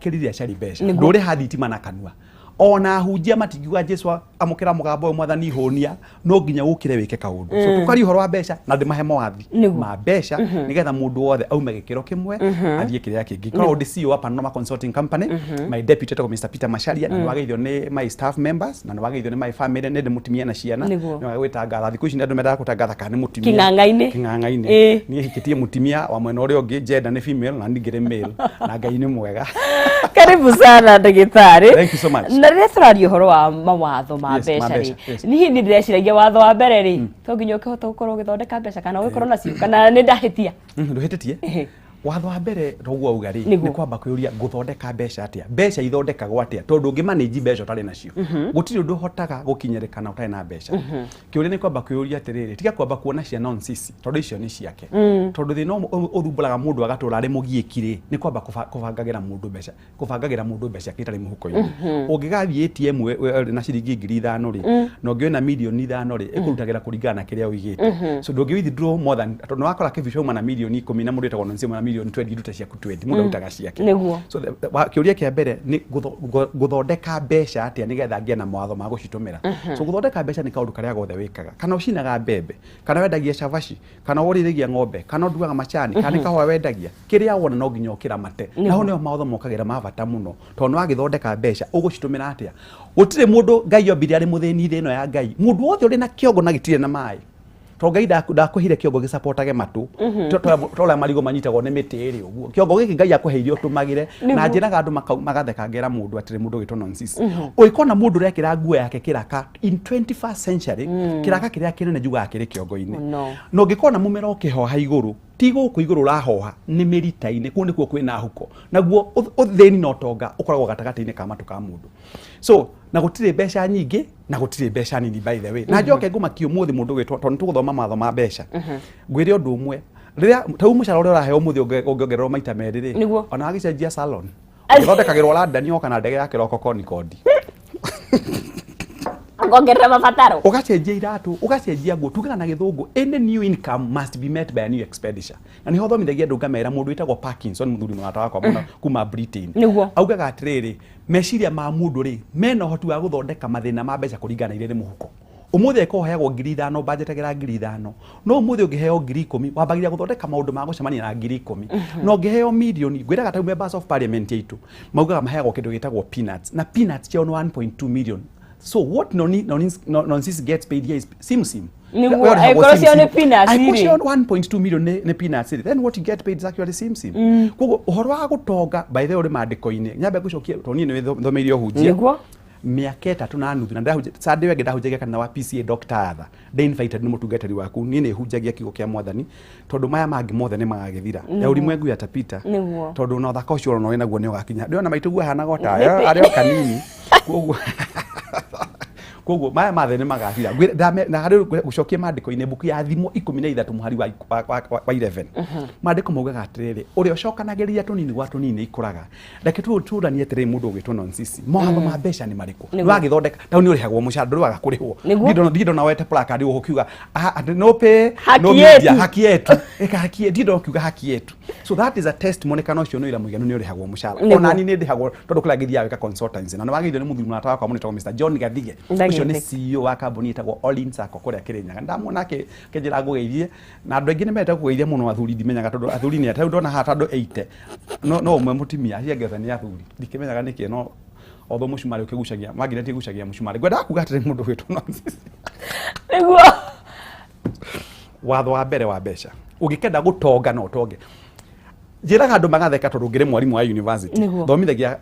Kĩrire acari mbeca ndũrĩha thitima na kanua ona hunjia matingiuga Jesu amũkĩra mũgambo ũyũ mwathani hũnia no nginya ũkĩre wĩke kaũndũ. So tũkaria ũhoro wa mbeca na ndĩmahe mawathi ma mbeca nĩgetha mũndũ wothe aume gĩkĩro kĩmwe athiĩ kĩrĩa kĩngĩ. Korwo ndĩ CEO wa Panorama Consulting Company, my deputy etagwo Mr Peter Macharia, na nĩwageithio nĩ my staff members na nĩwageithio nĩ my family, nĩ ndĩ mũtumia na ciana. Nĩwaga gwĩtangatha thikũ ici nĩ andũ mendaga gũtangatha kana nĩ mũtumia. Kĩng'ang'a-inĩ. Kĩng'ang'a-inĩ. Niĩ hikĩtie mũtumia wa mwena ũrĩa ũngĩ, gender nĩ female na niĩ ngĩrĩ male, na Ngai nĩ mwega. Karibu sana, ndagĩtarĩ. Thank you so much. Na rĩrĩa tũraria ũhoro wa mawatho ma Yes, ma mbeca rĩ, mbeca, yes. niĩ nĩ ndĩreciragia watho wa mbere rĩ, to nginya ũkĩhota gũkorwo ũgĩthondeka mbeca kana ũgĩkorwo nacio, kana nĩ ndahĩtia? Ndũhĩtĩtie. Watho wa mbere toguo auga rĩ, nĩ kwamba kwĩyũria ngũthondeka mbeca atĩa, mbeca ithondekagwo atĩa, tondũ ũngĩ manage mbeca ũtarĩ nacio gũtirĩ ũndũ ũhotaga gũkinyĩrĩkana ũtarĩ na mbeca. Kĩũria nĩ kwamba kwĩyũria atĩrĩrĩ, tiga kwamba kuona cia nonsense tondũ icio nĩ ciake, tondũ thĩna ũmwe ũthumbũraga mũndũ agatũra arĩ mũgiĩki rĩ, nĩ kwamba kũbangagĩra mũndũ mbeca, kũbangagĩra mũndũ mbeca itarĩ mũhuko-inĩ. Ũngĩgathiĩ ATM na ciringi 5,000 rĩ, na ũngĩ wĩna 5 mirioni rĩ, ĩkũrutagĩra kũringana na kĩrĩa ũigĩte. So ndũngĩ withdraw more than, tondũ nĩwakora kĩbica uma na 20 mirioni na mũndũ wĩtagwo Nonsi uma na 20 mirioni, rute ciaku 20, mũndũ arutaga ciake. So kĩũria kĩa mbere nĩ ngũthondeka mbeca atĩa nĩgetha ngĩe na mawatho ma gũcitũmĩra. So gũthondeka mbeca nĩ kaũndũ karĩa gothe wĩkaga, kana ũcinaga mbembe, kana wendagia cabaci, kana ũrĩithagia ng'ombe, kana ũnduaga macani, kana nĩ kahũa wendagia, kĩrĩa wona no nginya ũkĩramate. Na hau nĩho mawatho mokagĩra ma bata mũno, tondũ nĩ wagĩthondeka mbeca ũgũcitũmĩra atĩa? Gũtirĩ mũndũ Ngai ombire arĩ mũthĩni thĩ ĩno ya Ngai. Mũndũ wothe ũrĩ na kĩongo na gĩtirĩ na maĩ, tondũ Ngai ndakũheire kĩongo gĩcapotage matũ ta ũrĩa marigũ manyitagwo nĩ mĩtĩ ĩrĩ ũguo. Kĩongo gĩkĩ Ngai akũheire ũtũmagĩre na njĩraga andũ magatheka, ngera mũndũ atĩrĩ, mũndũ ũgĩtwo nonsense, ũngĩkona mũndũ ũrekĩra nguo yake kĩraka in 21st century, kĩraka kĩrĩa kĩnene njugaga kĩrĩ kĩongo-inĩ. Na ũngĩkona mũmera ũkĩhoha igũrũ, ti gũkũ igũrũ ũrahoha, nĩ mĩrita-inĩ, kũu nĩkuo kwĩna huko, naguo ũthĩni na ũtonga ũkoragwo gatagatĩ-inĩ ka matũ ka mũndũ. So na gũtirĩ mbeca nyingĩ na gũtirĩ mbeca nini, by the way. Na njoke ngũmakie ũmũthĩ mũndũ ũgĩtwo, tondũ nĩtũgũthoma mawatho ma mbeca, ngwĩre ũndũ ũmwe, rĩrĩa ta rĩu mũcara ũrĩa ũraheo ũmũthĩ ũngĩongererwo maita merĩ rĩ, ona wagĩcenjia salon ũgĩthondekagĩrwo London, yoka na ndege ya kĩroko Concord. Ngongerera mabataro. Ũgacenjia iratũ, ũgacenjia nguo. Tugaga na gĩthũngũ, any new income must be met by a new expenditure. Na nĩho thomithagia andũ ngamera, mũndũ wĩtagwo Parkinson, mũthuri mũrata wakwa mũno kuma Britain, augaga atĩrĩrĩ, meciria ma mũndũ rĩ mena ũhoti wa gũthondeka mathĩna ma mbeca kũringana na iria rĩ mũhuko. Ũmũthĩ angĩkorwo ũheagwo 5,000, banjetagĩra 5,000, no ũmũthĩ ũngĩheo 10,000 wambagĩrĩria gũthondeka maũndũ ma gũcemania na 10,000. Na ũngĩheo mirioni, ngwĩraga ta members of parliament aitũ maugaga maheagwo kĩndũ gĩtagwo peanuts, na peanuts ciao nĩ 1.2 million. So what nonsense gets paid here is sim sim. Nĩguo, angĩkorwo cio nĩ peanuts Angĩkorwo rĩ. cio 1.2 million nĩ peanuts rĩ, then what you get paid is actually sim sim. Koguo ũhoro wa gũtonga, by the way, ũrĩ maandĩko-inĩ. Nyambe ngũcokie tondũ niĩ nĩ thomeire ũhunjia mĩaka 3.5, na ndahunjia Sunday ĩngĩ ndahunjagia kanitha wa PCA Dr. Arthur. Ndĩ invited nĩ mũtungatĩri waku. Niĩ nĩ hunjagia kiugo kĩa mwathani tondũ maya mangĩ mothe nĩ magagĩthira ya ulimwengu yatapita. Tondũ ona ũthaka ũcio ũrona wĩ naguo nĩ ũgakinya, ndĩrona maitũ guo ahanaga o tawe arĩ o kanini. Koguo maya mathe nĩ magathira. Na harĩ gũcokia maandĩko-inĩ, mbuku ya Thimo 13 mũhari wa 11, maandĩko maugaga atĩrĩrĩ, ũrĩa ũcokanagĩrĩria tũnini gwa tũnini ikũraga. Reke tũranie atĩrĩrĩ, mũndũ ũgwĩtwo nonsisi, mawatho ma mbeca nĩ marĩkũ? Nĩwagĩthondeka tau nĩ ũrĩhagwo mũcara, ndũrĩ kũrĩhwo. Ndirĩ wete placard gũkũ kiuga, "Ah, atĩ no pay Haki no media, yetu." Haki yetu, ĩka haki yetu, ndirĩ kiuga haki yetu. So that is a testimony kana ũcio nĩ wĩra mũiganu nĩ ũrĩhagwo mũcara. Ona niĩ nĩ ndĩhagwo tondũ kũrĩa ngĩthiaga gwĩka consultancy, na nĩ wagĩrĩirwo nĩ mũthuri mũrata wakwa mũno wĩtagwo Mr John Gathige. Ũcio nĩ Gathige. CEO wa kambuni ĩtagwo Olin Sacco kũrĩa Kĩrĩnyaga. Ndamuona akĩnjĩra ngũgeithie, na andũ aingĩ nĩ mendete kũgeithia mũno athuri, ndimenyaga tondũ athuri nĩ atĩ ndona haha tondũ 80 no ũmwe mũtumia, acio angĩ othe nĩ athuri, ndikĩmenyaga nĩkĩ, no although mũcumarĩ ũkĩgucagia magnet ĩgucagia mũcumarĩ. Ngwendaga kuga atĩrĩ, mũndũ gwĩtwo nonsense, watho wa mbere wa mbeca, ũngĩkenda gũtonga no ũtonge, njĩraga andũ magatheka tondũ ngĩrĩ mwarimũ wa university. Thomithagia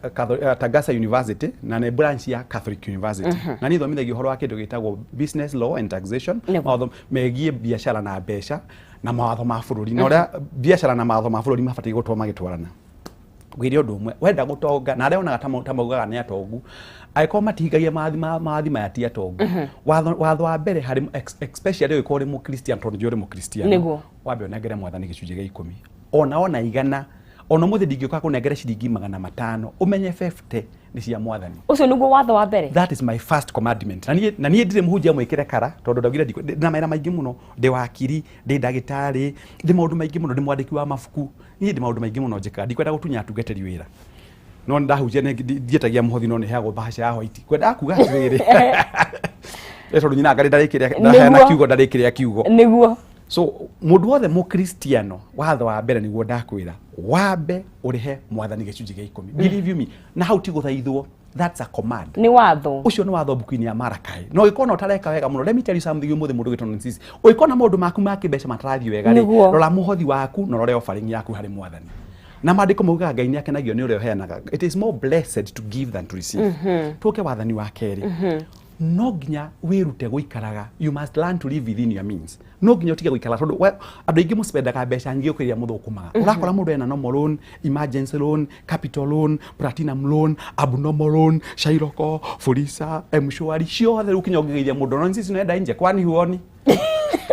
Tagasa University, na nĩ branch ya Catholic University, na niĩ thomithagia ũhoro wa kĩndũ gĩtagwo business law and taxation, mawatho megiĩ biacara na mbeca na mawatho ma bũrũri, na ũrĩa biacara na mawatho ma bũrũri mabatiĩ gũkorwo magĩtwarana. Ngwĩre ũndũ ũmwe, wenda gũtonga, na arĩa onaga ta maugaga nĩ atongu, angĩkorwo matihingagia mawathi maya ti atongu. Watho wa mbere harĩ especially ũngĩkorwo ũrĩ mũkristiano, tondũ njũĩ ũrĩ mũkristiano, wambe ũnengere mwathani gĩcunjĩ gĩa ikũmi, ona 100. Ona ũmũthĩ ndingĩũka kũnengere ciringi 500 ũmenye 50 nĩ cia mwathani. Ũcio nĩguo watho wa mbere. That is my first commandment. Na niĩ ndirĩ mũhunjia mwĩkĩre kara, tondũ ndaugire ndĩ na mawĩra maingĩ mũno, ndĩ wakiri, ndĩ ndagĩtarĩ, ndĩ maũndũ maingĩ mũno, ndĩ mwandĩki wa mabuku, niĩ ndĩ maũndũ maingĩ mũno njĩkaga, ndikwenda gũtunya atungatĩri wĩra. No ndahunjia ndietagia mũhothi, no nĩheagwo bahasha ya white. Kwendaga kuga atĩrĩrĩ, tondũ nyina ngarĩ ndarĩkĩrĩa ndaheana kiugo, ndarĩkĩrĩa kiugo. So mũndũ wothe mũkristiano, watho wa mbere nĩguo ndakwĩra, wambe ũrĩhe Mwathani gĩcunjĩ gĩa 10. Believe you me, na hau ti gũthaithwo, that's a command. Nĩ watho. Ũcio nĩ watho mbuku-inĩ ya Marakai. No ũngĩkorwo na ũtareka wega mũno, let me tell you something, ũmũthĩ mũndũ ũgĩtwo Nonsense, ũngĩkorwo na maũndũ maku ma kĩmbeca matarathiĩ wega rĩ, rora mũhothi waku na ũrore offering yaku harĩ Mwathani. Na maandĩko maugaga Ngai nĩ akenagio nĩ ũrĩa ũheanaga. It is more blessed to give than to receive. Tũke wathani wa kerĩ. No nginya wĩrute gũikaraga, you must learn to live within your means. No nginya ũtige gũikara, tondũ andũ aingĩ mũspendaga mbeca nyingĩ gũkĩra iria mũthũkũmaga. Ũrakora mũndũ ena normal loan, emergency loan, capital loan, platinum loan, abnormal loan, Shylock, Fuliza, M-Shwari, ciothe. Rĩu kinya ũngĩgeithia mũndũ, no sisi naenda nje, kwani huoni?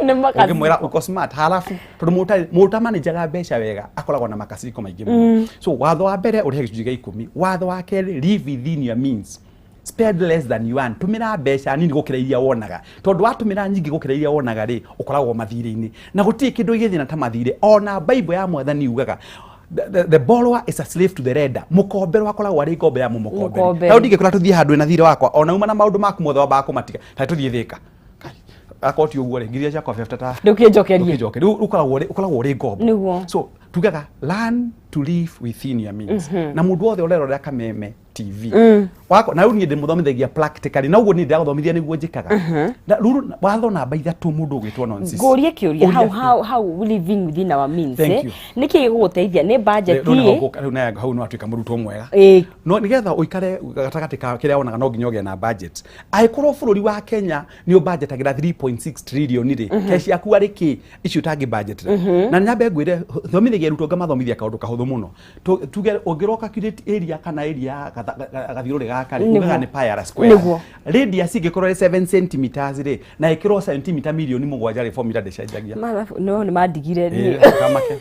Nĩ makasiriko. Ũngĩmwĩra uko smart, halafu tondũ mũndũ ũtamanajaga mbeca wega akoragwo na makasiriko maingĩ mũno. So watho wa mbere, ũrĩhe gĩcunjĩ gĩa 10. Watho wa kerĩ, live within your means, spend less than you earn. Tũmĩra mbeca nini gũkĩra iria wonaga, tondũ watũmĩra nyingĩ gũkĩra iria wonaga rĩ, ũkoragwo mathirĩ-inĩ, na gũtirĩ kĩndũ gĩthĩna ta mathirĩ. Ona Bible ya Mwathani yugaga the borrower is a slave to the lender. Mũkomberwo akoragwo arĩ ngombo ya mũmũkomberi. Mũkomberi. Rĩu ndingĩkwĩra tũthiĩ handũ ĩna thirĩ wakwa, ona uma na maũndũ maku mothe wambaga kũmatiga. Ta tũthiĩ Thĩka, akorwo ti ũguo rĩ, ngiria ciakwa bebta ta Ndũkĩnjokerie. Ndũkĩnjokerie. Rĩu ũkoragwo ũrĩ ngombo. So tugaga learn to live within your means. Na mũndũ wothe ũrerorera Kameme TV wako na rĩu niĩ ndĩmũthomithagia practically, na ũguo niĩ ndĩragũthomithia nĩguo njĩkaga. Na rĩu watho namba 3, mũndũ ũgwĩtwo nonsense. Ngũrie kĩũria hau. Ũria. How living within our means, Thank you. Nĩkĩ gĩgũgũteithia nĩ budget? Rĩu nĩho rĩu nawe hau no atuĩka mũrutwo mwega. No nigetha ũikare gatagatĩ ka kĩrĩa wonaga, no nginya ũgĩe na budget. Angĩkorwo bũrũri wa Kenya nĩ ũbudgetagĩra 3.6 trillion rĩ, cash yaku arĩ kĩ icio ũtangĩ budgetĩra? Na nyambe ngwĩre, thomithagia arutwo, ngamathomithia kaũndũ kahũthũ mũno. Tuge ũngĩroka calculate area kana area ya gathiũrũrĩ gaka rĩ, ugaga nĩ pi r square. Radius ĩngĩkorwo ĩ 7 centimeters rĩ, na ĩkĩrwo centimeter mirioni 7 rĩ, formula ndĩcenjagia. Mathabu no nĩ mandigire niĩ. Ĩĩ, ndũkamake.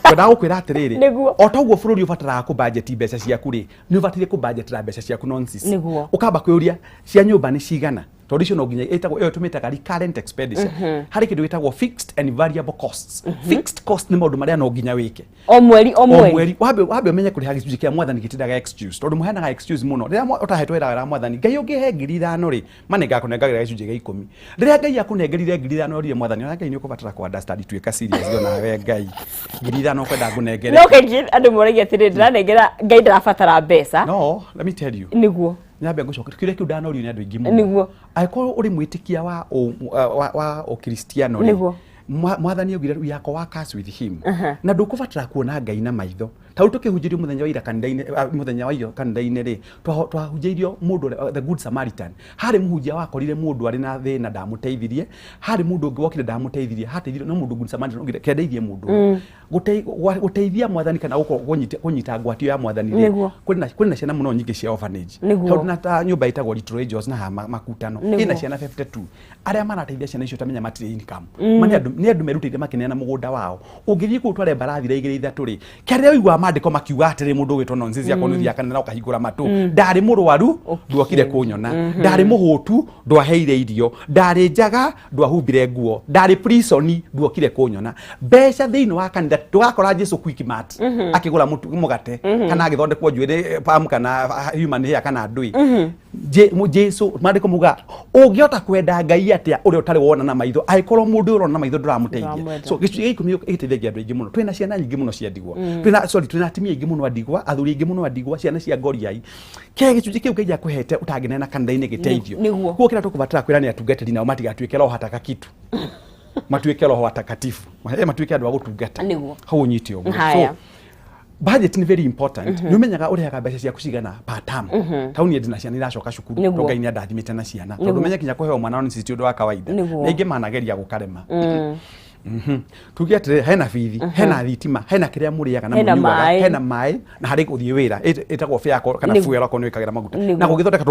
Ngwendaga gũkwĩra atĩrĩrĩ, o ta ũguo bũrũri ũbataraga kũbudget mbeca ciaku rĩ, nĩ ũbataire kũbudgetĩra mbeca ciaku nonsense. Ũkamba kwĩyũria cia nyũmba nĩ cigana, tondũ icio no nginya ĩtagwo, ĩyo tũmĩtaga recurrent expenditure. Harĩ kĩndũ gĩtagwo fixed and variable costs. Fixed cost nĩ maũndũ marĩa no nginya wĩke o mweri o o mweri. Mweri. Wambe ũmenye kũrĩha gĩcunjĩ kĩa Mwathani gĩtindaga excuse, tondũ mũheanaga excuse mũno rĩrĩa ũtahetwo wĩra wa Mwathani. Ngai ũngĩhe 5,000 rĩ, ma nĩ ngakũnengagĩra gĩcunjĩ gĩa 10. Rĩrĩa Ngai akũnengerire 5,000, orire Mwathani, ona Ngai nĩ ũkũbatara kũ understand, tuĩka serious onawe. Ngai, 5,000 ũkwenda ngũnengere? No kaingĩ andũ moragia atĩrĩ, ndĩranengera Ngai, ndĩrabatara mbeca. No let me tell you. Nyambe ngũcoke kĩũria kĩu ndanorio nĩ andũ aingĩ mũno. Angĩkorwo ũrĩ mwĩtĩkia wa ũkristiano rĩ, Mwathani augire we are co-workers with him, na ndũkũbatara kuona Ngai na maitho. Ta rĩu tũkĩhunjĩrio mũthenya wa ira kanitha-inĩ, mũthenya wa ira kanitha-inĩ rĩ, twahunjĩirio mũndũ the good Samaritan. Harĩ mũhunjia wakorire mũndũ arĩ na thĩna, ndamũteithirie. Harĩ mũndũ ũngĩ wokire, ndamũteithirie. Hateithirio no mũndũ good Samaritan augire kendeithie mũndũ ũyũ. Gũteithia Mwathani kana gũkorwo kũnyita ngwatio ya Mwathani rĩ, kwĩna ciana mũno nyingĩ cia orphanage. Tondũ na ta nyũmba ĩtagwo Little Angels na haha Makutano, ĩna ciana 52. Arĩa marateithia ciana icio, tamenya matirĩ income. Ma nĩ andũ merutĩire makĩneana mũgũnda wao. Ũngĩthiĩ kũu ũtware mbarathi igĩrĩ ithatũ rĩ, kĩrĩa ũiguaga maandĩko makiuga atĩrĩ, mũndũ ũgwĩtwo nonsense yakwa nĩ ũthiaga kanitha na ũkahingũra matũ, ndarĩ mũrwaru, nduokire kũnyona, ndarĩ mũhũtu, ndwaheire irio, ndarĩ njaga, ndwahumbire nguo, ndarĩ prison, nduokire kũnyona. Mbeca thĩinĩ wa kanitha, ndũgakora Jesu Quickmart akĩgũra mũtu mũgate kana agĩthondekwo njuĩrĩ palm kana human hair kana ndũĩ. Jesu, maandĩko muga ũngĩhota kwenda Ngai atĩa ũrĩa ũtarĩ wona na maitho, angĩkorwo mũndũ ũyũ ũrona na maitho ndũramũteithia? Ndũramwenda. So gĩcunjĩ gĩa 10 gĩteithagia andũ aingĩ mũno. Twĩna ciana nyingĩ mũno cia ndigwa, twĩna, sorry, twĩna atumia aingĩ mũno a ndigwa, athuri aingĩ mũno a ndigwa, ciana cia ngoriai. Ke gĩcunjĩ kĩu Ngai akũhete ũtangĩneana kanitha-inĩ gĩteithio. Koguo kĩrĩa tũkũbatara kwĩra nĩ atungatĩri nao matigatuĩke roho hataka kitu, matuĩke roho watakatifu, matuĩke andũ a gũtungata. Hau ũnyite ũguo. So budget nĩ very important. Nĩ ũmenyaga ũrĩhaga mbeca ciaku cigana per term. Tau niĩ ndĩna ciana iracoka cukuru. Tondũ Ngai nĩ andathimĩte na ciana, tondũ ũmenye kinya kũheo mwana nĩ ti ũndũ wa kawaida. Na ingĩ manageria gũkarema. Tuge atĩrĩrĩ, hena bithi, hena thitima, hena kĩrĩa mũrĩaga na Hena mũnyuaga, maĩ. Hena maĩ, na harĩ gũthiĩ wĩra ĩtagwo fare kana fuel okorwo nĩ wĩkagĩra maguta. Na gũgĩthondeka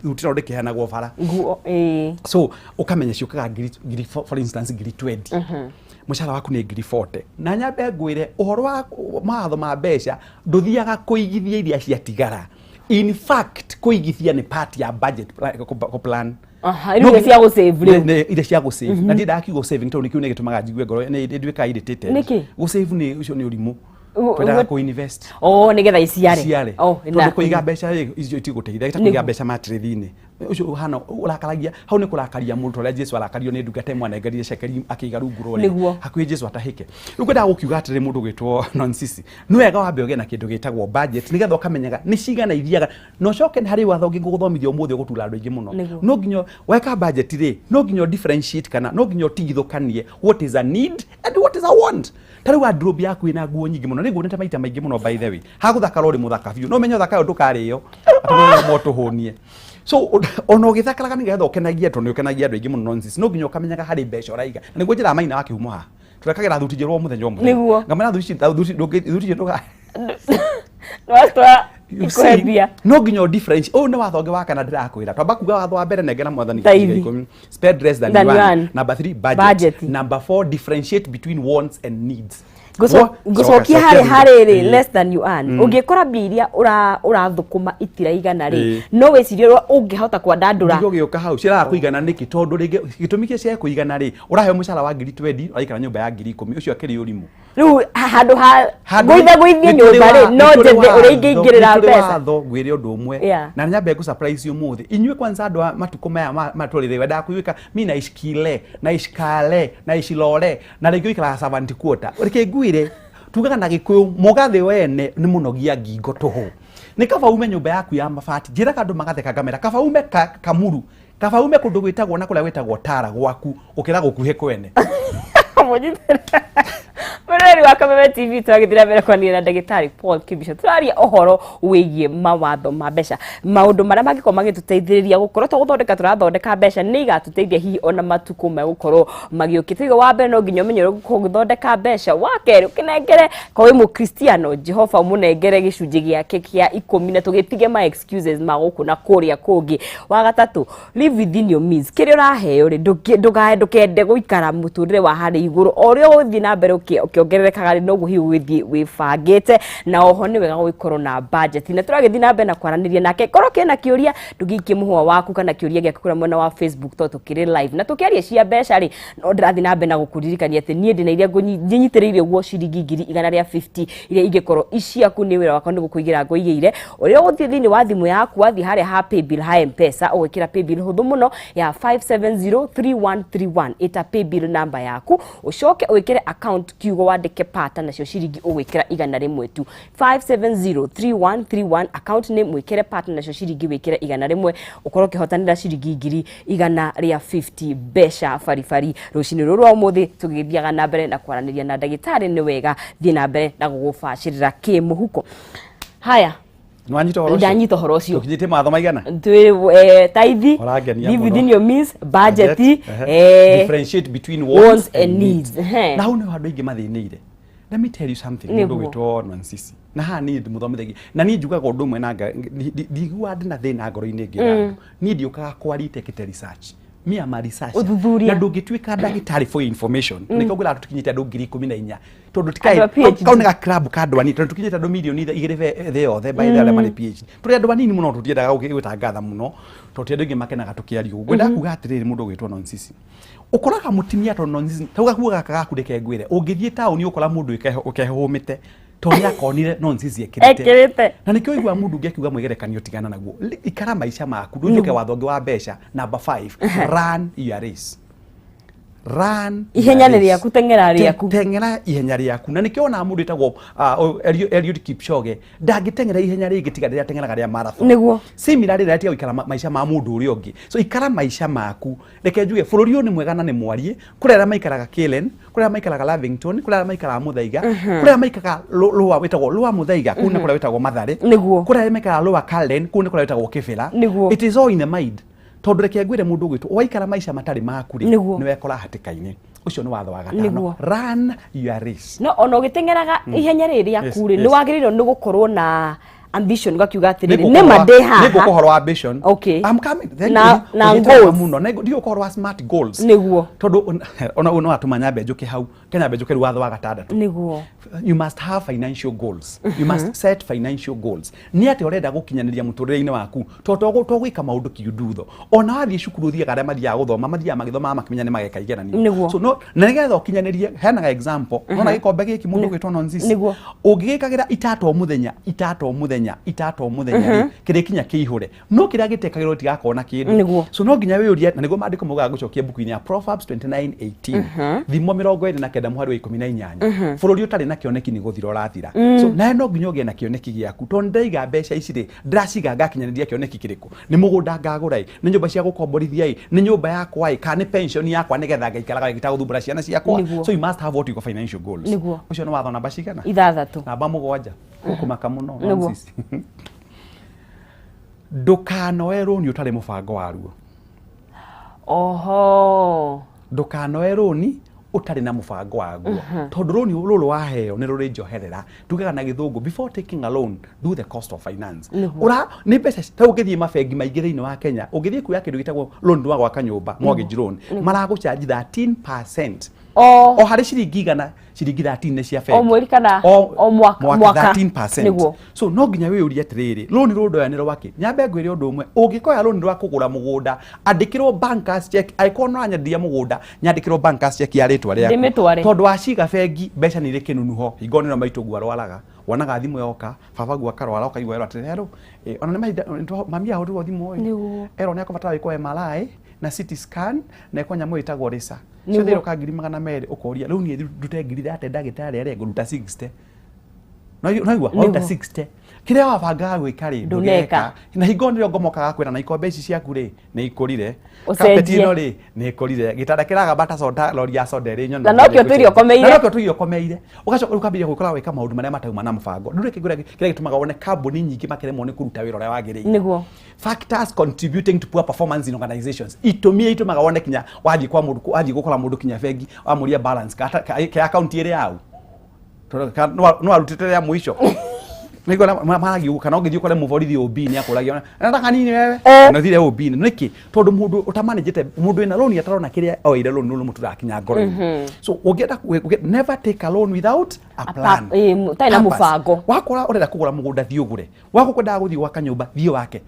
thuti no ndĩkĩheanagwo bara. Nguo, ĩĩ. So ũkamenya ciũkaga ngiri for instance ngiri 20, mũcara waku nĩ ngiri 40. Na nyambe ngwĩre ũhoro wa mawatho ma mbeca, ndũthiaga kũigithia iria ciatigara. In fact, kũigithia nĩ part ya budget kũ plan. Aha, rĩu nĩ cia gũsave rĩu. Iria cia gũsave, na ndiendaga kiugo saving, tondũ nĩ kiu nĩ gĩtũmaga njigue ngoro nĩ nduĩkaga irritated. Nĩkĩ? Gũsave nĩ ũcio nĩ ũrimũ. Twendaga kũ invest. Oh, nĩgetha iciare. Ciare. Oh, Tondũ kũiga mbeca rĩ, icio itigũteithia ta kũiga mbeca matĩrĩthi-inĩ ũcio ũhana ũrakaragia hau nĩ kũrakaria mũndũ ta ũrĩa Jesu arakario nĩ ndungata ĩmwe anengerire cekeri akĩiga rungu rwa ũrĩrĩ. Nĩguo. Hakuhĩ Jesu atahĩke. Rĩu ngwendaga gũkiuga atĩrĩ, mũndũ ũgwĩtwo Nonsisi, nĩ wega wambe ũgĩe na kĩndũ gĩtagwo budget nĩgetha ũkamenyaga nĩ cigana ithiaga, na ũcoke harĩ watho ũngĩ ngũgũthomithia ũmũthĩ ũgũtura andũ aingĩ mũno. Nĩguo. No nginya weka budget rĩ, no nginya differentiate kana no nginya ũtigithũkanie what is a need and what is a want. Ta rĩu wardrobe yaku ĩna nguo nyingĩ mũno, nĩ nguonete maita maingĩ mũno, by the way, hagũthakara ũrĩ mũthaka biũ, no menye ũthaka ũyũ ndũkarĩo atĩ no tũhũnie. So ona ũgĩthakaraga nĩgetha ũkenagie, tondũ nĩ ũkenagia andũ aingĩ mũno, nonsense, no nginya ũkamenyaga harĩ mbeca ũraiga. Na nĩguo njĩraga Maina wa kĩhumo haha, tũrekagĩra thuti njerũ o mũthenya o mũthenya. Nĩguo. Ngamera thuti thuti thuti ndũga Nĩwatwara You ikuhe see, mbia. No nginya difference. Ũyũ nĩ watho ũngĩ wa kana ndĩrakwĩra. Twamba kuga watho wa mbere, nengera mwathani Taithi. gĩcunjĩ gĩa 10, spend less than Than you you earn. earn. Number 3, budget. Budget. Number 4, differentiate between wants and needs. Ngũcokia Coka, harĩ cokia harĩ rĩ, thutha. less than you earn, ũngĩkora mbia iria ũrathũkũma itiraigana rĩ, no wĩcirie ũrĩa ũngĩhota kwandandũra. Ndigũgĩũka hau ciaraga kũigana nĩkĩ? Tondũ rĩngĩ gĩtũmi kĩa ciage kũigana rĩ, ũraheo mũcara wa 20,000, ũraikara nyũmba ya 10,000. Ũcio akĩrĩ ũrimũ. Rĩu handũ ha ngũitha ngũithie nyũmba rĩ, no njethe ũrĩa ingĩingĩrĩra mbeca. Watho ngwĩre ũndũ ũmwe. Na nyambe ngũ surprise ũmũthĩ inyuĩ kwanza, andũ a matukũ maya matũrĩrĩ wendaga kũiguĩka mi naishi kile, naishi kale, naishi lore, na rĩngĩ ũikaraga servant quarter. Reke ngwĩre, tugaga na Gĩkũyũ, mũgathĩ wene nĩ mũnogia ngingo tũhũ. Nĩ kaba ume nyũmba yaku ya mabati. Njĩraga andũ magatheka, ngamera kaba ume kamuru, kaba ume kũndũ gwĩtagwo na kũrĩa gwĩtagwo tara gwaku gũkĩra gũkuhĩ kwene. Mũnyitĩrĩre mũrori wa Kameme TV, tũragĩthiĩ na mbere kwaria na ndagĩtarĩ Paul Kibicho. Tũraria ũhoro wĩgiĩ mawatho ma mbeca, maũndũ marĩa mangĩkorwo magĩtũteithĩrĩria gũkorwo to gũthondeka tũrathondeka mbeca, nĩ igatũteithia hihi ona matukũ megũkorwo magĩũkĩte. Igo wa mbere, no nginya ũmenye ũrĩa ũgũkorwo ũgĩthondeka mbeca. Wa kerĩ, ũkĩnengere ko wĩ mũkristiano, Jehova ũmũnengere gĩcunjĩ gĩake kĩa 10, na tũgĩtige ma excuses ma gũkũ na kũrĩa kũngĩ. Wa gatatũ, live within your means. Kĩrĩa ũraheo rĩ, ndũkende gũikara mũtũrĩre wa harĩa igũrũ. O ũrĩa ũgũthiĩ na mbere ũkĩongererekaga rĩ, noguo hihi ũgũthiĩ wĩbangĩte. Na oho nĩ wega gũgĩkorwo na budget. Na tũragĩthiĩ na mbere na kwaranĩria nake. Korwo kĩna kĩũria, ndũgĩikie mũhũa waku kana kĩũria gĩaku kũrĩa mwena wa Facebook, tondũ tũkĩrĩ live na tũkĩaria cia mbeca rĩ, no ndĩrathiĩ na mbere na gũkũririkania atĩ niĩ ndĩna iria nyitĩrĩire ũguo ciringi 150,000 iria ingĩkorwo iciaku. Nĩ wĩra wakwa nĩ gũkũigĩra ngũigĩire. Ũrĩa ũgũthiĩ thĩinĩ wa thimũ yaku, wathiĩ harĩa ha paybill ha M-Pesa, ũgwĩkĩra paybill hũthũ mũno ya 5703131, ĩta paybill namba yaku, ũcoke wĩkĩre account kiugo, wandĩke pata, nacio ciringi ũgwĩkĩra 100 tu. 5703131, account name wĩkĩre pata, nacio ciringi wĩkĩre 100, ũkorwo ũkĩhotanĩra ciringi 150,000 mbeca baribari rũcinĩ rũrũ rwa ũmũthĩ. Tũgĩthiaga na mbere na kwaranĩria na ndagĩtarĩ, nĩ wega thiĩ na mbere na gũgũbacĩrĩra kĩmũhuko. Haya. Nĩwanyita ũhoro ũcio? Ndanyita ũhoro ũcio. Tũkinyĩtie mawatho maigana? Twĩ taithi, Ũrangenia live mũno. within your means, budget, Differentiate between wants wants and needs. Na hau nĩho andũ aingĩ mathĩnĩire. Let me tell you something, mũndũ ũgwĩtwo Nansisi, na haha niĩ ndĩmũthomithagia na niĩ njugaga ũndũ ũmwe na ndiguaga ndĩna thĩna ngoro-inĩ ngĩra andũ, niĩ ndiũkaga kwaria itekĩte research. Me am a researcher. Ũthuthuria. Na ndũngĩtuĩka ndagĩtarĩ, for information, nĩkĩo ngwĩraga tũkinyĩte andũ 14,000, tondũ Andũ a PhD. Kau nĩ ga club ka andũ anini, tondũ tũkinyĩte andũ 2 mirioni thĩ yothe, by the arĩa marĩ PhD. Tũrĩ andũ anini mũno, tũtiendaga gwĩtangatha mũno, tondũ ti andũ aingĩ makenaga tũkĩaria ũguo. Ngwendaga kuga atĩrĩrĩ, mũndũ ũgwĩtwo Nonsisi, ũkoraga mũtumia, tondũ Nonsisi tau gakuo gaka gaku, reke ngwĩre, ũngĩthiĩ taũni ũkora mũndũ ũkehũmĩte tondũ nĩ akonire Nonsisi ekĩrĩte. Ekĩrĩte. Na nĩkĩo ũiguaga mũndũ ũngĩ akiuga mwĩgerekanio, tigana naguo. Ikara maica maku. Ndũnjũke watho ũngĩ wa mbeca, number 5, run your race, run your Ihenya nĩ race. rĩaku, teng'era rĩaku. Teng'era ihenya rĩaku. Na nĩkĩo onaga mũndũ wĩtagwo Eliud Kipchoge ndangĩteng'era ihenya rĩngĩ tiga rĩrĩa ateng'eraga rĩa marathon. Similarly, rĩrĩa tiga gũikara maica ma mũndũ ũrĩa ũngĩ, so ikara maica maku. Reke njuge, bũrũri ũyũ nĩ mwega na nĩ mwariĩ. Kũrĩ arĩa maikaraga Karen, kũrĩ arĩa maikaraga Lavington, kũrĩ arĩa maikaraga Muthaiga, kũrĩ arĩa maikaraga Lower, wĩtagwo Lower Muthaiga, kũu nĩ kũrĩa wĩtagwo Mathare. Kũrĩ arĩa maikaraga Lower Karen, kũu nĩ kũrĩa wĩtagwo Kibera. It is all in the mind, tondũ reke ngwĩre, mũndũ ũgwĩtwo waikara maica matarĩ maku rĩ, nĩ wekora hatĩka-inĩ. Ũcio nĩ watho wa gatano, run your race. No ona ũgĩteng'eraga ihenya rĩrĩ rĩaku rĩ, nĩ wagĩrĩirwo nĩ gũkorwo na Ambition ũgakiuga atĩrĩrĩ, nĩ ma ndĩ haha. Nĩngũka ũhoro wa ambition. I'm coming. Thank you. Na Ũnyitĩte wega goals. Mũno. Ndigũka ũhoro wa smart goals. Tondũ ona ũyũ no atũma nyambe njũke hau, kenya nyambe njũke rĩu watho wa gatandatũ. You must have financial goals, you must set financial goals. Nĩ atĩa ũrenda gũkinyanĩria mũtũrĩre-inĩ waku? Tondũ to gwĩka maũndũ kiundutho. Ona wathiĩ cukuru, ũthiaga, arĩa mathiaga gũthoma mathiaga magĩthomaga makĩmenya nĩ mageka igeranio. So no na nĩgetha ũkinyanĩrie, heanaga example, nona gĩkombe gĩkĩ, mũndũ ũgwĩtwo Nonzisi, ũngĩgĩkagĩra itata o mũthenya, itata o mũthenya, itata o mũthenya rĩ, kĩrĩkinya kĩihũre, no kĩrĩa gĩtekagĩrwo gĩtigakorwo na kĩndũ. So no nginya wĩyũrie, na nĩguo maandĩko maugaga, gũcokia mbuku-inĩ ya Proverbs 29:18, Thimo 29 mũhari wa 18, bũrũri ũtarĩ na kĩoneki nĩ gũthira ũrathira. So nawe no nginya ũgĩe na kĩoneki gĩaku, tondũ ndĩraiga mbeca ici rĩ, ndĩraciga ngakinyanĩria kĩoneki kĩrĩkũ? Nĩ mũgũnda ngagũra ĩ, nĩ nyũmba cia gũkomborithia ĩ, nĩ nyũmba yakwa ĩ, kana nĩ pension yakwa nĩgetha ngaikaraga gĩtagũthumbũra ciana ciakwa? So you must have what you call financial goals. Ũcio nĩ watho namba cigana? 6. Namba 7, ũkũmaka mũno. Nonsense. Ndũkanoe rũni ũtarĩ mũbango waruo. Ndũkanoe rũni ũtarĩ na mũbango waguo, tondũ rũni rũrũ waheo nĩ rũrĩ njoherera. Tugaga na gĩthũngũ, before taking a loan, do the cost of finance. Ũra nĩ mbeca ta ũngĩthiĩ mabengi maingĩ thĩinĩ wa Kenya, ũngĩthiĩ kuoya kĩndũ gĩtagwo loan rwa gwaka nyũmba, mortgage loan, maragũcharge 13% o harĩ ciringi 100, ciringi 13 nĩ cia bengi. O mweri kana o mwaka? Mwaka, 13%. So no nginya wĩyũrie atĩrĩrĩ, rũni rũrũ ndoya nĩ rwakĩ? Nyambe ngwĩre ũndũ ũmwe, ũngĩkoya rũni rwa kũgũra mũgũnda, andĩkĩrwo bankers check. Angĩkorwo no wanyendia mũgũnda, nyandĩkĩrwo bankers check ya rĩtwa rĩaku. Ndĩmĩtware. Tondũ waciga bengi, mbeca nĩ irĩ kĩnunuho. Hingo nĩro maitũ guo arwaraga, wonaga thimũ yoka, baba guo akarwara, ũkaigua erwo atĩrĩ, "Hello, ona nĩ mahinda mami ahũrĩrwo thimũ ĩ, erwo nĩ akũbatara gwĩkwo MRI na CT scan na ĩkwo nyamũ ĩtagwo rĩca." Ciothe iroka 200,000. Ũkoria, rĩu niĩ ndute 30,000, ndagĩtarĩ arĩa ngũruta 60. Naigua waruta 60, kĩrĩa wabangaga gwĩka rĩ, Ndũneka. ndũgeka. Na hingo nĩrĩo ngomokaga kwĩra na ikombe ici ciaku rĩ, nĩ ikũrire. Ũcenjie. Carpet ĩno rĩ, nĩ ĩkũrire. Gĩtanda kĩragamba ta soda, lori ya soda ĩrĩ nyono. Na nokĩo tũirio ũkomeire. Na nokĩo tũirio ũkomeire. Ũgacoka rĩu ũkambĩrĩria gwĩkora gwĩka maũndũ marĩa matauma na mũbango. Rĩu reke ngwĩre kĩrĩa gĩtũmaga wone kambuni nyingĩ makĩremwo nĩ kũruta wĩra ũrĩa wagĩrĩire. Factors contributing to poor performance in organizations, itũmi iria itũmaga wone kinya wathiĩ kwa mũndũ, wathiĩ gũkora mũndũ kinya bengi, wamũria balance ka account ĩrĩ yau. Tondũ no arutĩte rĩa mũico. Nĩguo maragia ũguo, kana ũngĩthiĩ ũkore mũborithi OB nĩ akũragia nataka nini wewe. Na ũthire OB nĩkĩ? Tondũ mũndũ ũtamanĩjĩte, mũndũ wĩna loan atarona kĩrĩa oire loan, nĩ mũturakinya ngoro-inĩ. So ũngĩenda never take a loan without a plan. Ũtarĩ na Purpose. mũbango. Wakora ũrenda kũgũra mũgũnda, thiĩ ũgũre. Wako kwendaga gũthiĩ gwaka nyũmba, thiĩ wake,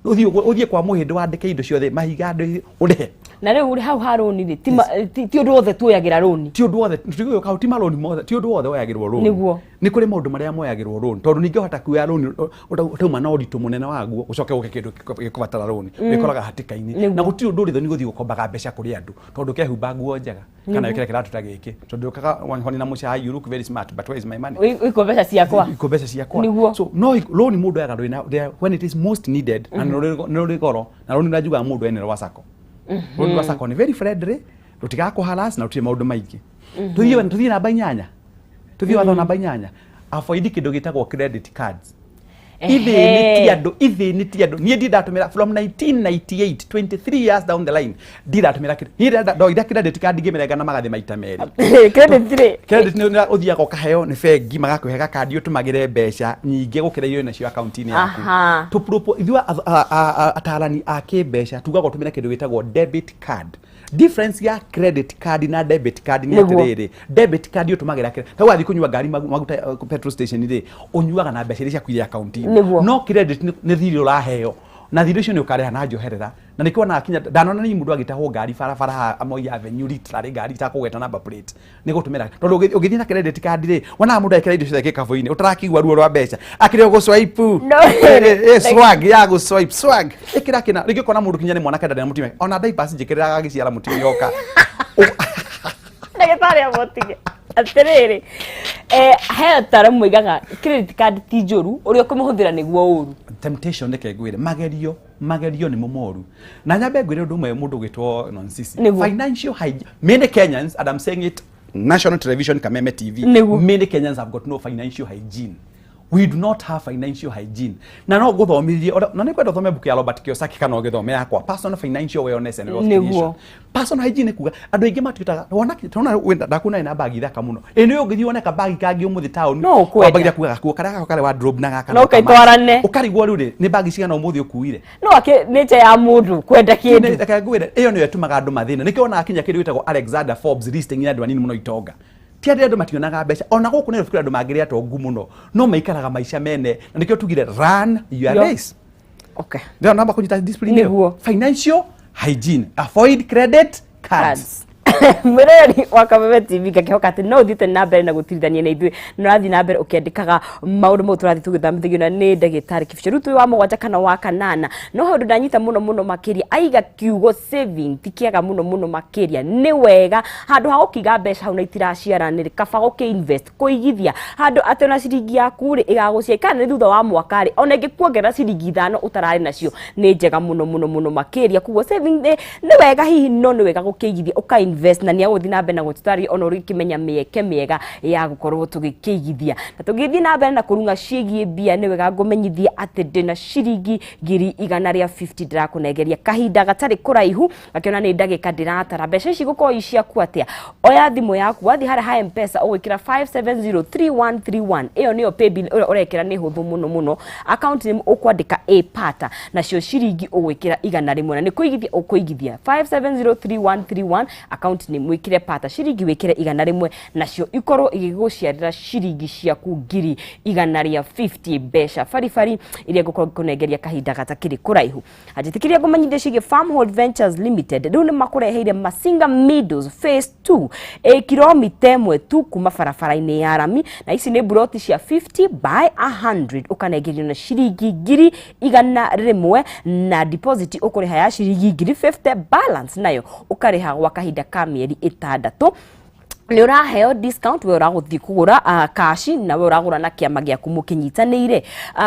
ũthiĩ kwa mũhĩndĩ, wandĩke indo ciothe, mahiga, andũ, ũrĩhe. Na rĩu rĩ, hau ha rũni rĩ, ti ũndũ wothe tuoyagĩra rũni? Ti ũndũ wothe, tũtigũgĩũka hau, ti marũni mothe, ti ũndũ wothe woyagĩrwo rũni. Nĩ kũrĩ maũndũ marĩa moyagĩrwo rũni, tondũ ningĩ ũhota kuoya rũni ũtauma na ũritũ mũnene waguo, ũcoke ũke kĩndũ gĩkũbatara rũni, wĩkoraga hatĩka-inĩ. Na gũtirĩ ũndũ ũrĩ thoni gũthiĩ gũkombaga mbeca kũrĩ andũ tondũ ũkehumba nguo njega kana wĩkĩre kĩratũ ta gĩkĩ, tondũ ũkaga wahoni na mũcai, you look very smart, but where is my money? Ũikwo mbeca ciakwa. Iko mbeca ciakwa. So no loan mũndũ oyaga rwĩna when it is most needed, na nĩ rũrĩ goro. Na rũni njugaga mũndũ ene rwa sacco. Rũni rwa sacco nĩ very friendly, rũtigakũharass na rũtirĩ maũndũ maingĩ. Tũthiĩ namba 8, tũthiĩ watho namba 8, avoid kĩndũ gĩtagwo credit cards. Ithĩnĩtie andũ, ithĩnĩtie andũ. Niĩ ndatũmĩra from 1998, 23 years down the line, ndiratũmĩra niĩ ndoire credit card ngĩmĩrenga na magathĩ maita merĩ. Credit rĩ? Credit nĩ ũthiaga ũkaheo nĩ bengi, magakũhe gakandi ũtũmagĩre mbeca nyingĩ gũkĩra iria nacio akaunti-inĩ yaku. Ithuĩ atarani a kĩmbeca tugaga ũtũmĩre kĩndũ gĩtagwo debit card. Difference ya credit card na debit card nĩ atĩrĩrĩ, debit card ũtũmagĩra ta wathiĩ kũnyua ngari maguta petrol station rĩ, ũnyuaga na mbeca iria ciaku iria akaunti-inĩ. No credit nĩ thirĩ ũraheo, na thirĩ ũcio nĩ ũkarĩha na njoherera. Na nĩkĩo wonaga kinya ndanona nĩ mũndũ agĩtahwo ngari barabara haha Moi Avenue, literally ngari itakũgweta number plate, nĩ gũtũmĩra, tondũ ũngĩthiĩ na credit card rĩ, wonaga mũndũ ekĩra indo ciothe gĩkabũ-inĩ, ũtarakĩigua ruo rwa mbeca akĩrĩ gũ swipe. No. Swag ya gũ swipe, swag ĩkĩra kĩna rĩngĩ, ũkona mũndũ kinya nĩ mwanake ndarĩ na mũtumia, ona diapers njĩkĩrĩraga agĩciara mũtumia oka. Ndagĩtarĩ amotige atĩrĩrĩ, he ataaramu moigaga credit card ti njũru, ũrĩa ũkũmĩhũthĩra nĩguo ũru. Temptation, reke ngwĩre, magerio nĩmo moru. Na nyambe ngwĩre ũndũ ũmwe, mũndũ ũgwĩtwo Nonsisi, financial hygiene, many Kenyans, and I'm saying it national television, Kameme TV, many Kenyans have got no financial hygiene. We do not have financial hygiene. Na no ngũthomithie na nĩ kwenda ũthome mbuku ya Robert Kiyosaki kana ũgĩthome yakwa, Personal Financial Wellness and Wealth Creation. Personal hygiene nĩ kuga andũ aingĩ matuĩtaga wona tona wenda ndakuona ina bagi thaka mũno, ĩ nĩ ũngĩthiĩ wone kabagi kangĩ ũmũthĩ taũni. No ũkwenda. Wambagia kuga gakuo karĩa gako karĩ wardrobe na gaka No no kama- ũkaitwarane. Ũkarigwo rĩu rĩ, nĩ bagi cigana ũmũthĩ ũkuire? No akĩ nature ya mũndũ kwenda kĩndũ. Reke ngwĩre, ĩyo nĩyo ĩtũmaga andũ mathĩna. Nĩkĩo wonaga kinya kĩndũ gĩtagwo Alexander Forbes listing ya andũ anini mũno itonga. Ti andũ, andũ mationaga mbeca. Ona gũkũ Nairobi kũrĩ andũ mangĩrĩ atongu mũno no maikaraga maica mene, na nĩkĩo tugire run your race. Ndĩrona namba kũnyita discipline ĩyo. Financial hygiene, avoid credit cards. Cards. Mwĩroreri wa Kameme TV, ngakĩhoka atĩ no ũthiĩte na mbere na gũtirithania na ithuĩ na ũrathiĩ na mbere ũkĩandĩkaga maũndũ mau tũrathiĩ tũgĩthomithagio na nĩ ndagĩtarĩ Kibicho. Rĩu twĩ wa mũgwanja kana wa kanana, no he ũndũ ndanyita mũno mũno makĩria. Aiga kiugo saving ti kĩega mũno mũno makĩria. Nĩ wega handũ ha gũkiga mbeca hau na itiraciaranĩrĩ, kaba gũkĩ-invest, kũigithia handũ atĩ ona ciringi yaku rĩ ĩgagũciara kana nĩ thutha wa mwaka rĩ, ona ĩngĩkuongerera ciringi 5 ũtararĩ nacio, nĩ njega mũno mũno mũno makĩria. Koguo saving nĩ wega hihi, no nĩ wega gũkĩigithia, ũka invest, na nĩ agũthiĩ na mbere na gũtũtarĩria ona ũrĩa ũkĩmenya mĩeke mĩega ya gũkorwo tũgĩkĩigithia. Na tũgĩthiĩ na mbere na kũrung'a ciĩgiĩ mbia, nĩ wega ngũmenyithia atĩ ndĩna ciringi 150,000 ndĩrakũnengeria kahinda gatarĩ kũraihu, gakĩona nĩ ndagĩka ndĩratara. Mbeca ici gũkorwo i ciaku atĩa? Oya thimũ yaku, wathiĩ harĩa ha M-Pesa, ũgwĩkĩra 5703131. Ĩyo nĩyo paybill ĩrĩa ũrekĩra, nĩ hũthũ mũno mũno. Account name ũkwandĩka A pata, nacio ciringi ũgwĩkĩra 100, na nĩ kũigithia ũkũigithia. 5703131, account name wĩkĩre pata, ciringi wĩkĩre 100, nacio ikorwo igĩgũciarĩra ciringi ciaku 150,000, mbeca baribari iria ngũkorwo ngĩkũnengeria kahinda gatakĩrĩ kũraihu. Anjĩtĩkĩria ngũmenyithie ciĩgiĩ Farmhold Ventures Limited. Rĩu nĩ makũreheire Masinga Meadows Phase 2, ĩ kilomita 1 tu kuma barabara-inĩ ya rami, na ici nĩ buroti cia 50 by 100. Ũkanengerio na ciringi 100,000, na deposit ũkũrĩha ya ciringi 50,000, balance nayo ũkarĩha gwa kahinda ka mĩeri 6. Nĩ ũraheo discount we ũragũthiĩ kũgũra cash na we ũragũra na kĩama gĩaku mũkĩnyitanĩire.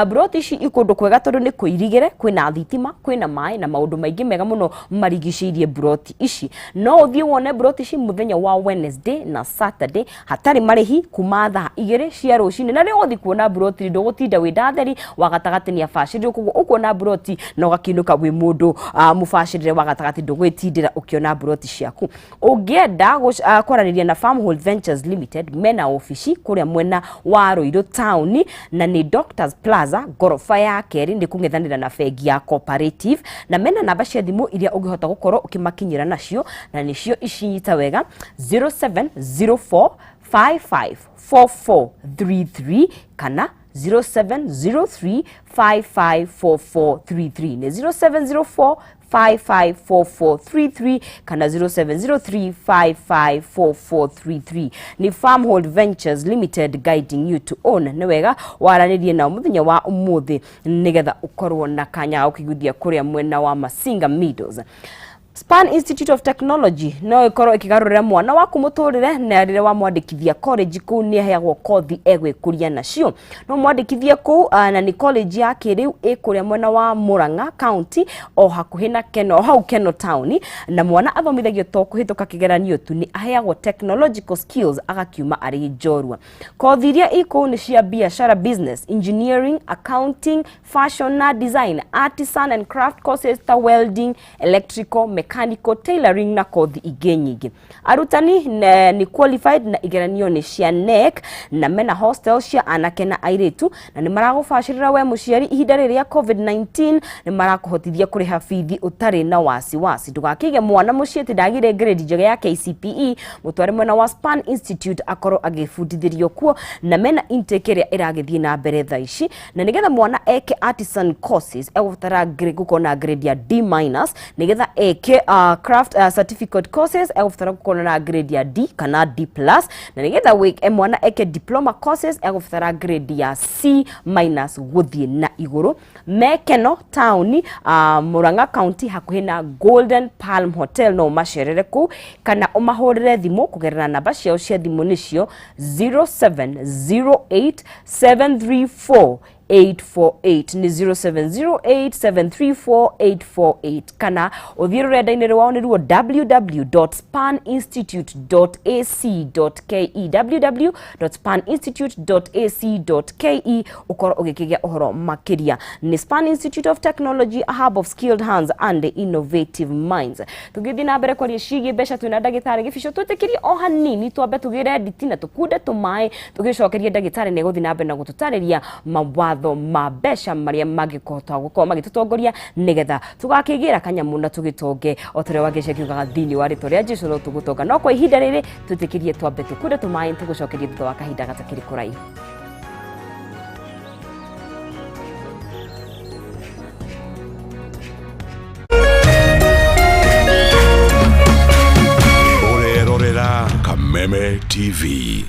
Broti ici i kũndũ kwega tondũ nĩ kũirigĩre, kwĩna thitima, kwĩna maĩ na maũndũ maingĩ mega mũno marigicĩirie broti ici. No ũthiĩ wone broti ici mũthenya wa Wednesday na Saturday hatarĩ marĩhi kuma thaa 2 cia rũcinĩ. Na rĩrĩa ũgũthiĩ kuona broti, ndũgũtinda wĩ ndatheri wa gatagatĩ nĩ abacĩrĩrwo, koguo ũkuona broti na ũgakĩinũka wĩ mũndũ mũbacĩrĩre wa gatagatĩ, ndũgwĩtindĩra ũkĩona broti ciaku. Ũngĩenda kwaranĩria na Farmhold Ventures Limited, mena ofici kũrĩa mwena wa Ruiru town, na nĩ Doctors Plaza, ngoroba ya kerĩ, nĩ kũng'ethanĩra na bengi ya Cooperative. Na mena namba cia thimũ iria ũngĩhota gũkorwo ũkĩmakinyĩra nacio, na nĩcio ici, nyita wega: 0704 554433 kana 0703 554433. Nĩ 0704 554433 kana 0703 554433. Nĩ Farmhold Ventures Limited, guiding you to own. Nĩ wega waranĩrie nao mũthenya wa ũmũthĩ nĩgetha ũkorwo na kanya ga gũkĩiguithia kũrĩa mwena wa Masinga Meadows. Span Institute of Technology no ĩkorwo ĩkĩgarũrĩra mwana waku mũtũrĩre, na rĩrĩa wamwandĩkithia college kũu, nĩ aheagwo kothi egwĩkũria nacio. No mwandĩkithie kũu, na nĩ college ya kĩrĩu ĩ kũrĩa mwena wa Murang'a County, o hakuhĩ na Keno, o hau Keno town. Na mwana athomithagio to kũhĩtũka kĩgeranio tu, nĩ aheagwo technological skills agakiuma arĩ njorua. Kothi iria i kũu nĩ cia biashara, business, engineering, accounting, fashion na design, artisan and craft courses ta welding, electrical, mechanical, tailoring na kothi ingĩ nyingĩ. Arutani nĩ qualified na igeranio nĩ cia KNEC, na mena hostel cia anake na airĩtu, na nĩ maragũbacĩrĩra we mũciari ihinda rĩrĩa COVID-19, nĩ marakũhotithia kũrĩha bithi ũtarĩ na wasiwasi. Ndũgakĩige mwana mũciĩ atĩ ndagire grade njega ya KCPE, mũtware mwena wa Span Institute akorwo agĩbundithĩrio kuo. Na mena intake ĩrĩa ĩragĩthiĩ na mbere thaa ici, na nĩgetha mwana eke artisan courses egũbatara gũkorwo na grade ya D minus. Nĩgetha eke craft certificate courses egũbatara gũkorwo na grade ya D kana D plus, na nĩgetha mwana eke diploma courses egũbatara grade ya C minus gũthiĩ na igũrũ. Mekeno town, Murang'a County, hakuhĩ na Golden Palm Hotel. No ũmacerere kũu kana ũmahũrĩre thimũ kũgerera namba ciao cia thimũ, nĩcio 0708 734. 848, nĩ 0708734848, kana ũthiĩ rũrenda-inĩ rwao nĩruo www.spaninstitute.ac.ke, www.spaninstitute.ac.ke, ũkorwo ũgĩkĩgĩa ũhoro makĩria. Nĩ Span Institute of Technology, a hub of skilled hands and innovative minds. Tũgĩthiĩ na mbere kwaria ciĩgiĩ mbeca twĩna ndagĩtarĩ Gĩbico, twĩtĩkĩrie o hanini twambe tũgĩre nditi na tũkunde tũmaĩ, tũgĩcokerie ndagĩtarĩ nĩ egũthiĩ na mbere na gũtũtarĩria mawatho ma mbeca marĩa mangĩkũhota gũkorwo magĩtũtongoria nĩgetha tũgakĩgĩra kanyamũ na tũgĩtonge o ta ũrĩa Wangeci akiugaga thĩinĩ wa rĩtwa rĩa Jesu no tũgũtonga. No kwa ihinda rĩrĩ twĩtĩkĩrie twambe tũkunde tũmaĩ, tũgũcokerie thutha wa kahinda gatakĩrĩ kũraihu. Ũrerorera Kameme TV.